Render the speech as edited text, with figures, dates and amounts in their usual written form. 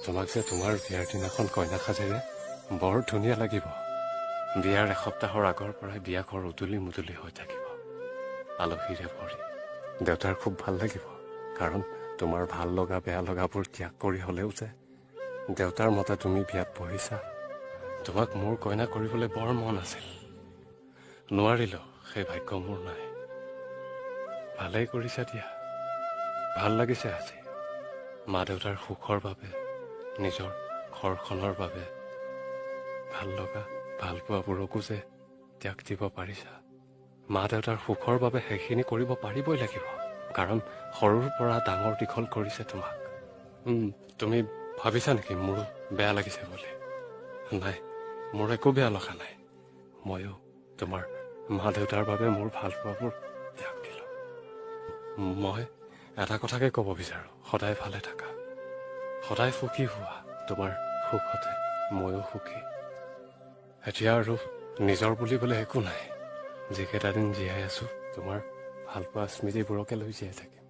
তোমাক যে তোমাৰ বিয়াৰ দিনাখন কইনা সাজেৰে বৰ ধুনীয়া লাগিব। বিয়াৰ এসপ্তাহৰ আগৰ পৰাই বিয়া ঘৰ উদুলি মুদুলি হৈ থাকিব আলহীৰে ভৰি। দেউতাৰ খুব ভাল লাগিব, কাৰণ তোমাৰ ভাল লগা বেয়া লগাবোৰ ত্যাগ কৰি হ'লেও যে দেউতাৰ মতে তুমি বিয়াত বহিছা। তোমাক মোৰ কইনা কৰিবলৈ বৰ মন আছিল, নোৱাৰিলো, সেই ভাগ্য মোৰ নাই। ভালেই কৰিছা দিয়া, ভাল লাগিছে আজি। মা দেউতাৰ সুখৰ বাবে, নিজৰ ঘৰখনৰ বাবে ভাল লগা ভাল পোৱাবোৰকো যে ত্যাগ দিব পাৰিছা। মা দেউতাৰ সুখৰ বাবে সেইখিনি কৰিব পাৰিবই লাগিব, কাৰণ সৰুৰ পৰা ডাঙৰ দীঘল কৰিছে তোমাক। তুমি ভাবিছা নেকি মোৰো বেয়া লাগিছে বুলি? নাই, মোৰ একো বেয়া লগা নাই। ময়ো তোমাৰ মা দেউতাৰ বাবে মোৰ ভাল পোৱাবোৰ ত্যাগ দিলোঁ। মই এটা কথাকে ক'ব বিচাৰোঁ, সদায় ভালে থাকা, সদায় সুখী হোৱা। তোমাৰ সুখতে ময়ো সুখী। এতিয়া আৰু নিজৰ বুলিবলৈ একো নাই। যিকেইটা দিন জীয়াই আছো, তোমাৰ ভালপোৱা স্মৃতিবোৰকে লৈ জীয়াই থাকিম।